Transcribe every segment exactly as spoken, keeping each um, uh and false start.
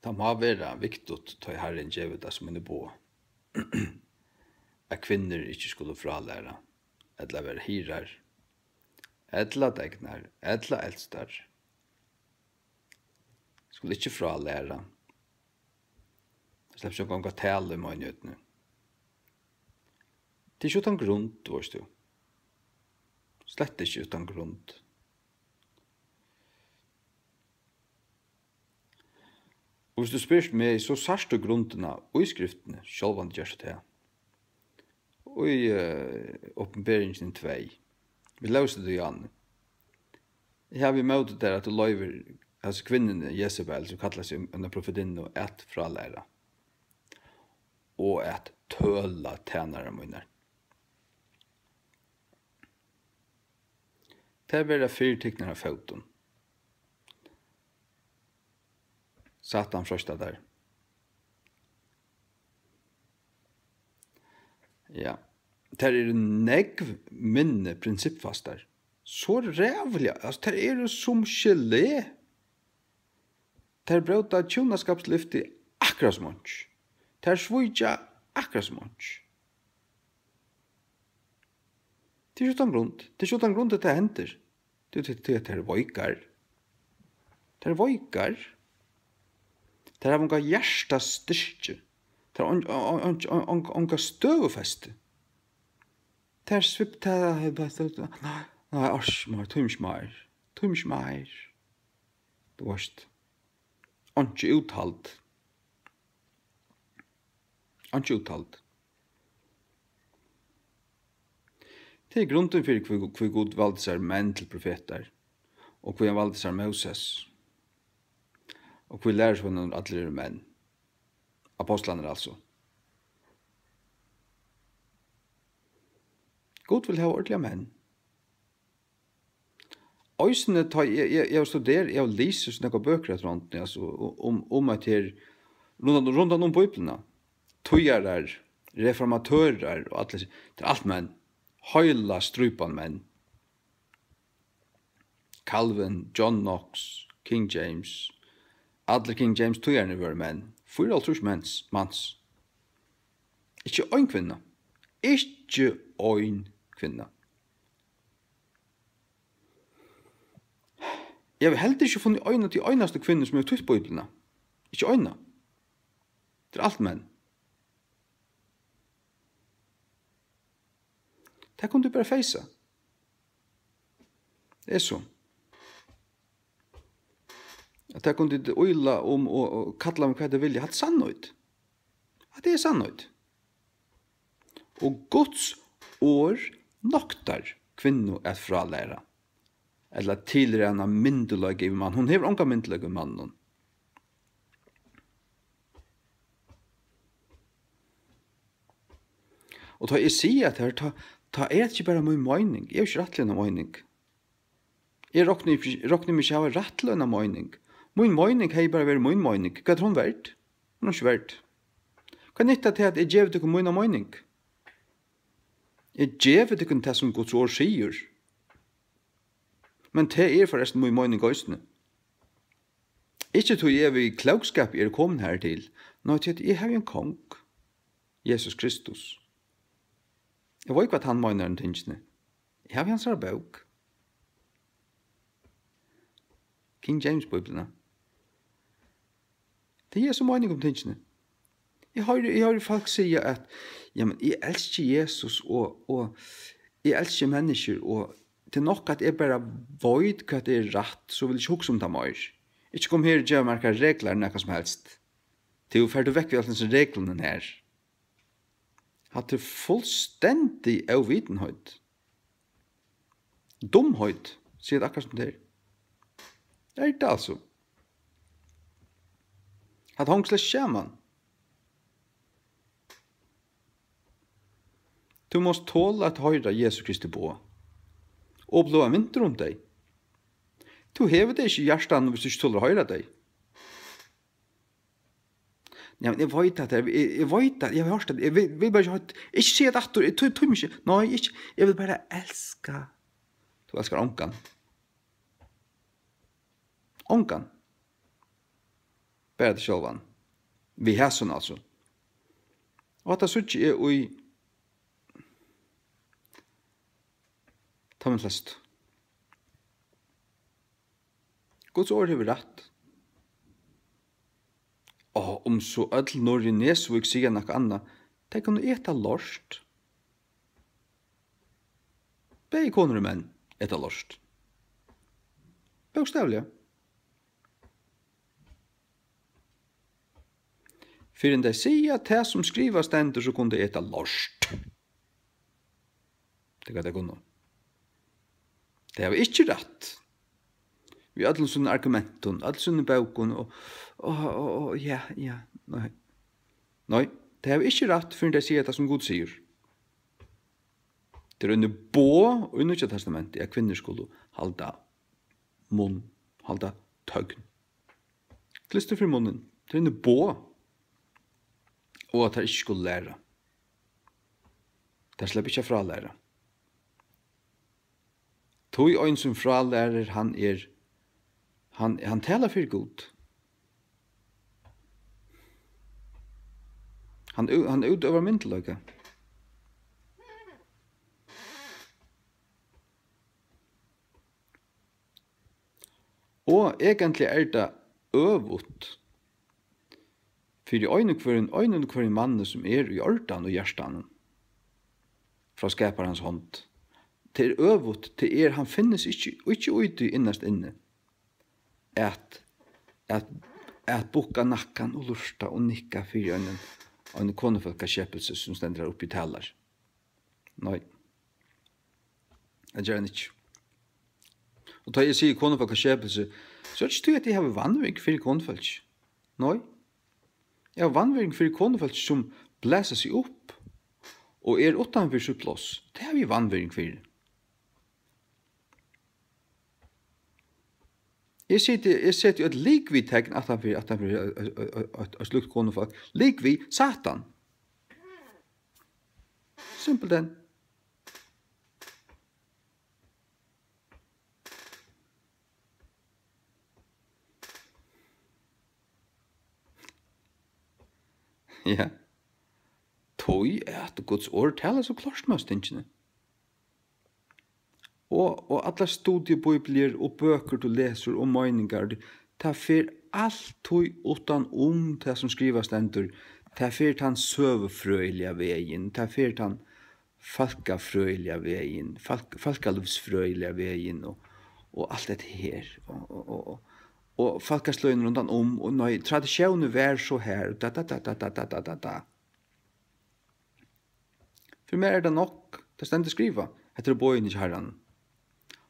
Tað má vera vigtigt, tá ið Harrin gevur tað sum eini boð, at kvinnur ikki skulu frálæra, ella verða hirðar, ella degnar, ella eldstar. Skulu ikki frálæra. Sleppa ikki at ganga at tala í meinigheitini. Tað er ikki uttan grund, veitst tú. Slett ikki uttan grund. Og viss tú spyrt meg, so sært tú grundina í skriftini, sjálvandi gert tú tað. Í, eh, Opinberingin tvey. Vit lósu tað í áðni. Eg havi ímóti tær, at tú loyvir hasi kvinnuni Jesebel, sum kallar seg eina profetinnu, at frálæra og at tøla tænarar mínar. Tær verða fyrr tiknar av fótum. Satan freistar tær. Ja. Tær eru nógv minni prinsippfastar. So ræðuliga, altso, tær eru sum gelé. Tær bróta hjúnaskapslyftið akkurát sum einki. Tær svíkja akkurát sum einki. Tað er ikki uttan grund. Tað er ikki uttan grund, at tað hendir. Tað, tað, tað, tað eru veikar. Tað eru veikar. Tað hava onga hjartastyrki. Tað hava on-, on-, on-, on-, on-, onga støðufestu. Tað er svipt, tað er bara, nei, nei, orki meir, tími ikki meir. Tími ikki meir. Tú veitst. Einki úthald. Einki úthald. Tað er grundin fyri, hví, hví Gud valdi sær menn til profetar, og hví hann valdi sær Móses, og hví lærisveinarnir allir eru menn. Apostlarnir, altso. Gud vil hava ordiliga menn. Eisini tá eg, eg, eg havi studerað, eg havi lisið so nógvar bøkur eftir hondini, altso, um, um at her, rundan, rundan um Bíbliuna, týðarar, reformatørar og allir, tað er alt menn, heila strípan menn. Calvin, John Knox, King James, allir King James týðararnir vóru menn, fýraoghálvtrýss mens, mans. Ikki ein kvinna, ikki ein kvinna. Eg havi heldur ikki funnið eina, tí einastu kvinnu, sum hevur týtt Bíbliuna. Ikki eina. Tað er alt menn. Tað kunnu tit bara feysa. Tað er so. At tað kunnu tit ýla um og, og kalla meg hvat tit vilja. Hatta er sannheit. Hatta er sannheit. Og Guds orð noktar kvinnu at frálæra, ella tilræna myndugleika yvir mann. Hon hevur ongan myndugleika yvir manninum. Og tá eg sigi at her, tá, tá er tað ikki bara mín meining. Eg havi ikki rætt til eina meining. Eg rokni, rokni meg ikki hava rætt til eina meining. Mín meining hevði bara verið mín meining. Hvat er hon verd? Hon er ikki verd. Hvat nyttar tað, at eg gevi tykkum mína meining? Eg gevi tykkum tað, sum Guds orð sigur. Men tað er forrestin mín meining eisini. Ikki tí eg við klókskapi eri komin her til, nei, tí at eg havi ein kong, Jesus Kristus. Eg veit, hvat hann meinar um tingini. Eg havi hansara bók. King James Bíbliuna. Tað er Jesu meining um tingini. Eg hoyri, eg hoyri fólk siga at, jamen, eg elski Jesus, og, og eg elski menniskjur, og tað er nokk at eg bara veit hvat er rætt, so vil eg ikki hugsa um tað meir. Ikki kom her og gev mær nakrar reglar, nakað sum helst. Tú, far tú vekk við øllum hesum reglunum her. Hatta er fullstendig óvitinheit. Dumheit, sig tað akkurát sum tað er. Er tað altso? Hatta hongur slett ikki saman. Tú mást tola at hoyra Jesu Kristi boð og blíva mintur um tey. Tú hevur tey ikki í hjartanum, viss tú ikki tolir at hoyra tey. Ja, men eg veit at eg, eg, eg veit at eg havi hoyrt at eg vil, vil bara ikki hoyra, ikki siga tað aftur, eg tí, tími ikki, nei, ikki, eg vil bara elska. Tú elskar ongan. Ongan. Bara teg sjálvan. Við hasum, altso. Og hatta síggi eg í teimum flestu. Guds orð hevur rætt. Og um so øll norðuri í Nesvík siga nakað annað, tey kunnu eta lort. Bæði konur og menn eta lort. Bókstavliga. Fyrr enn tey siga tað, sum skrivað stendur, so kunnu tey eta lort. Tað er hvat tey kunnu. Tey hava ikki rætt. Við øllum sínum argumentum, øllum sínum bókum og, og, og, og, ja, ja, nei. Nei, tey hava ikki rætt, fyrr enn tey siga tað, sum Gud sigur. Tað er eini boð í Nýggja Testamenti, at kvinnur skulu halda munn, halda tøgn. Klister fyri munnin. Tað er eini boð. Og at tær ikki skulu læra. Tær sleppa ikki at frálæra. Tí ein sum frálærir, hann er, hann, hann talar fyri Gud. Hann ú-, hann útøvar myndugleika. Og eigentliga er tað øvugt fyri einum hvørjum, einum hvørjum manni, sum er í ordan í hjartanum frá Skaparans hond. Tað er øvugt, tað er, hann finnur seg ikki, ikki í tí innast inni, at, at, at bukka nakkan og lurta og nikka fyri einum, einum konufólkaskepilsi, sum stendur har uppi og talar. Nei. Tað ger hann ikki. Og tá eg sigi konufólkaskepilsi, so er ikki tí, at eg havi vanvirðing fyri konufólki. Nei. Eg havi vanvirðing fyri konufólki, sum blæsa seg upp og er uttan fyri sítt pláss. Tað havi eg vanvirðing fyri. Eg siti, eg seti eitt likvið tekn aftan fyri, aftan fyri, eitt, eitt, eitt, eitt slíkt konufólk. Likvið Satan. Simpelthen. Ja. Tí at Guds orð talar so klárt um hasi tingini. Og, og allar studiebíbliur og bøkur, tú lesur, og meiningar, tað fer altíð uttan um tað, sum skrivað stendur. Tað fer tann søgufrøðiliga vegin, tað fer tann fólkafrøðiliga vegin, fólk-, fólkalívsfrøðiliga vegin og, og alt hetta her. Og, og, og, og, og fólkasløgini rundan um, og nei, traditiónin var so har, da, da, da. Fyri mær er tað nokk, tað stendur skrivað, hetta eru boðini hjá Harranum.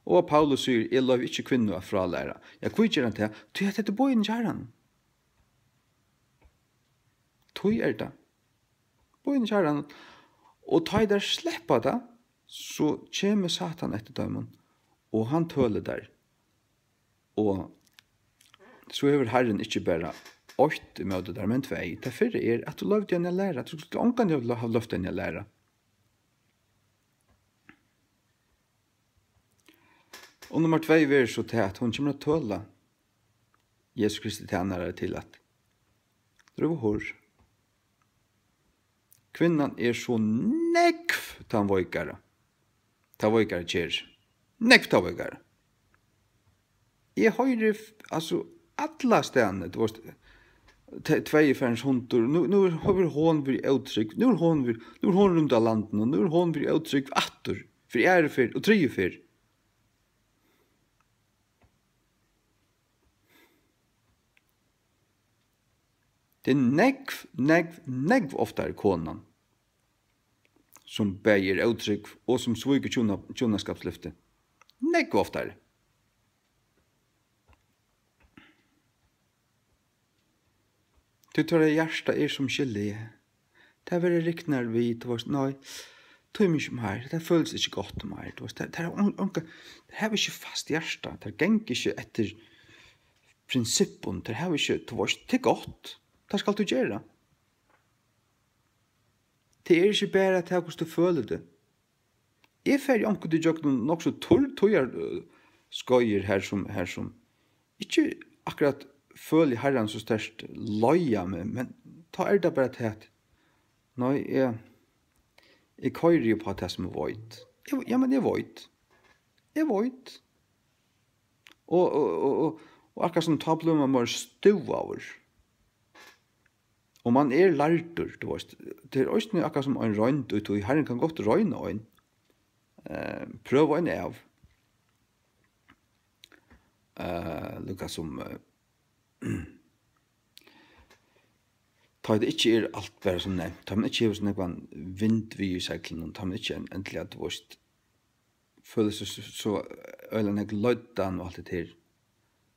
Og Paulus sigur, eg loyvi ikki kvinnu at frálæra. Ja, hví ger hann tað? Tí at hetta eru boðini hjá Harranum. Tí er tað. Boðini hjá Harranum. Og tá ið tær sleppa tað, so kemur Satan eftir teimum, og hann tølir tær. Og so hevur Harrin ikki bara eitt ímóti tær, men tvey. Tað fyrra er, at tú loyvdi henni at læra. Tú skuldi ongantíð hava lo-, havt loyvt henni at læra. Og nummar tvey verður so tað, at hon kemur at tøla Jesu Kristi tænarar til at drøva hurð. Kvinnan er so nógv tann veikara. Tað veikara ger. Nógv tað veikara. Eg hoyri f-, altso, allastaðni, tú veist, te-, tvey er farin sundur, nú, nú er, hevur hon verið ótrúgv, nú er hon verið, nú er hon rundt á landinum, nú er hon verið ótrúgv aftur, fyri aðru ferð og triðju ferð. Tað er nógv, nógv, nógv oftari konan, sum bæði er ótrúgv og sum svíkur hjúna-, hjúnaskapslyfti. Nógv oftari. Tí teirra hjarta er sum gelé. Tað verða ryknar við, tú veist, nei, tími ikki meir, tað følist ikki gott meir, tú veist, tað, tað er on-, onga, tað hava ikki fast hjarta, tað ganga ikki eftir prinsippum, tað hava ikki, tú veist, tað er gott, tað skalt tú gera. Tað er ikki bara tað, hvussu tú følir teg. Eg fari onkuntíð ígjøgnum nokk so turr tíðar, øh, skeiðir har sum, har sum ikki akkurát føli Harran so sterkt leiða meg, men tá er tað bara tað at, nei, eg, eg koyri upp á tað sum eg veit. Eg, ja, men eg veit. Eg veit. Og, og, og, og, og akkurát sum tá blívur mann meira stúvaður. Og mann er lærdur, tú veist. Tað er eisini akkurát sum ein roynd, og tí Harrin kann gott royna ein. Eh, prøva ein av. Eh, líka sum, eh, tá tað ikki er alt bara sum nevnt, tá mann ikki hevur so nógvan vind við í seglunum, tá mann ikki en-, endiliga, tú veist, følir seg so, so øgiliga nógv leiddan og alt det her.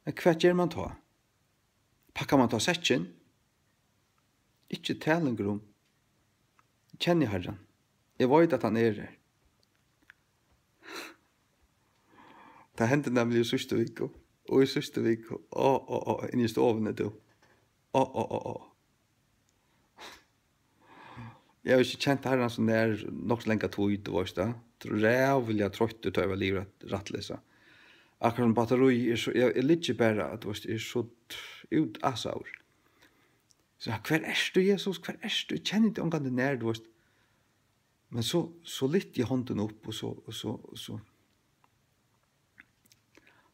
Men hvat ger mann tá? Pakkar mann tá sekkin? Ikki tað longur um. Eg kenni Harran. Eg veit, at hann er her. Tað hendi nemliga í síðstu viku. Og í síðstu viku, á, á, á, inni í stovuni, tú. Á, á, á, á. Eg havi ikki kent Harran so nær, nokk so langa tíð, tú veist tað. Ræðuliga troyttur, tá eg var liðugur at rættlesa. Akkurát sum batteríið er so, eg, eg liggi bara, tú veist, eg er so t-, útasaður. So, "Hvar ert tú, Jesus? Hvar ert tú? Eg kenni teg ongantíð nær", tú veist. Men so, so lyfti eg hondina upp, og so, og so, og so,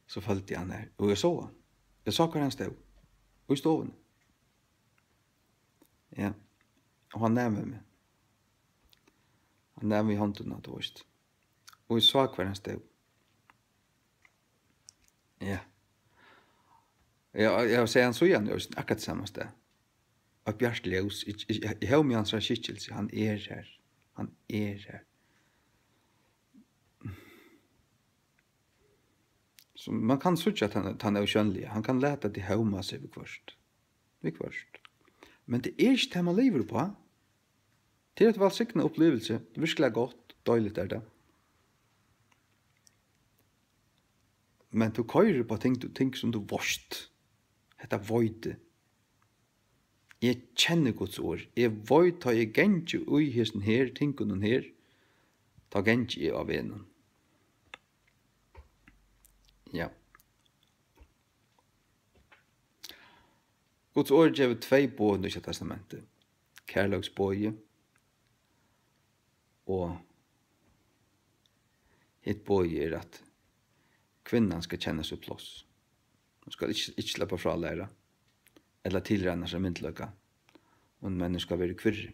so føldi eg hann har. Og eg sá hann. Eg sá, hvar hann stóð. Í stovuni. Ja. Og hann nam við meg. Hann nam við hondina, tú veist. Og eg sá, hvar hann stóð. Ja. Ja, eg havi sæð hann síðan, eg veist, akkurát sama stað. Eitt bjart ljós, eg, eg, eg, eg havi meg hansara skikkilsi, hann er her. Hann er her. So mann kann síggja tann, tann ósjónliga, hann kann lata teg hóma seg viðhvørt. Viðhvørt. Men tað er ikki tað, mann livir uppá. Tað er eitt vælsignað upplivilsi, virkiliga gott, deiligt er tað. Men tú koyrir upp á ting, tú, ting sum tú veitst. Hetta veit eg. Eg kenni Guds orð. Eg veit, tá eg gangi í hesum her tingunum her, tá gangi eg á vegnum. Ja. Guds orð gevur tvey boð í Nýggja Testamenti. Kærleiksboðið og hitt boðið er, at kvinnan skal kenna sítt pláss. Hon skal ikki, ikki sleppa frá at læra, ella tilræna sær myndugleika, og, men hon skal vera í kvirri.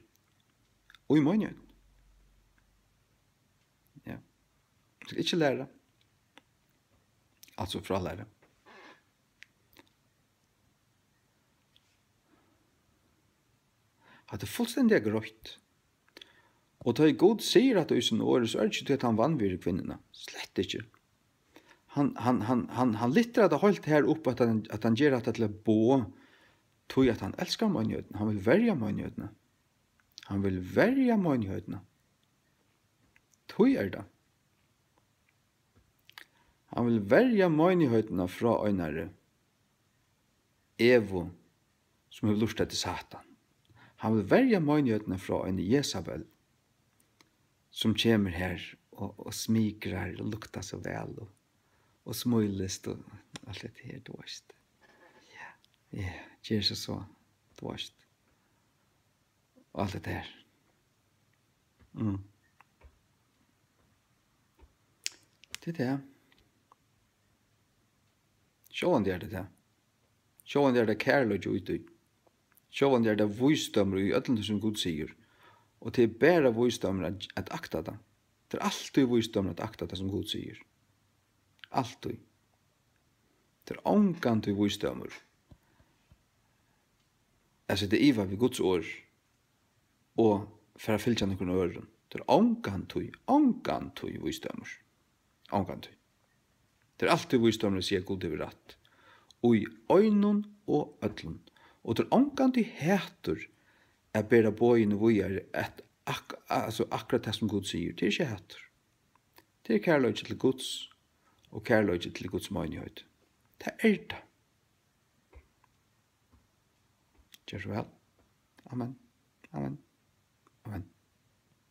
Og í meinigheitini. Ja. Hon skal ikki læra. Altso frálæra. Hatta er fullstendiga greitt. Og tá ið Gud sigur hatta í sínum orði, so er tað ikki tí, at hann vanvirðir kvinnuna. Slett ikki. Hann, hann, hann, hann, hann lyftir hatta heilt her upp, at hann, at hann ger hatta til eitt boð, tí at hann elskar meinigheitina. Hann vil verja meinigheitini. Hann vil verja meinigheitini. Tí er tað. Hann vil verja meinigheitini frá einari Evu, sum hevur lurtað til Satan. Hann vil verja meinigheitini frá eini Jesabel, sum kemur her og, og smikrar og luktar so væl og, og smílist og alt hetta her, tú veist. Ja, ja, ger seg so, tú veist. Og alt hetta her. Mm. Tað er tað. Sjálvandi er tað tað. Sjálvandi er tað kærleiki í tí. Sjálvandi er tað vísdómur í øllum tí, sum Gud sigur. Og tað er bara vísdómur at, at akta tað. Tað er altíð vísdómur at akta tað, sum Gud sigur. Altíð. Tað er ongantíð vísdómur at seta iva við Guds orð og fara at fylgja nøkrum øðrum. Tað er ongantíð, ongantíð vísdómur. Ongantíð. Tað er altíð vísdómur at siga, at Gud hevur rætt. Í einum og øllum. Og tað er ongantíð hatur at bera boðini víðari, at ak-, altso, akkurát tað, sum Gud sigur. Tað er ikki hatur. Tað er kærleiki til Guds og kærleiki til Guds meinigheit. Tað er tað. Ger so væl. Amen. Amen. Amen.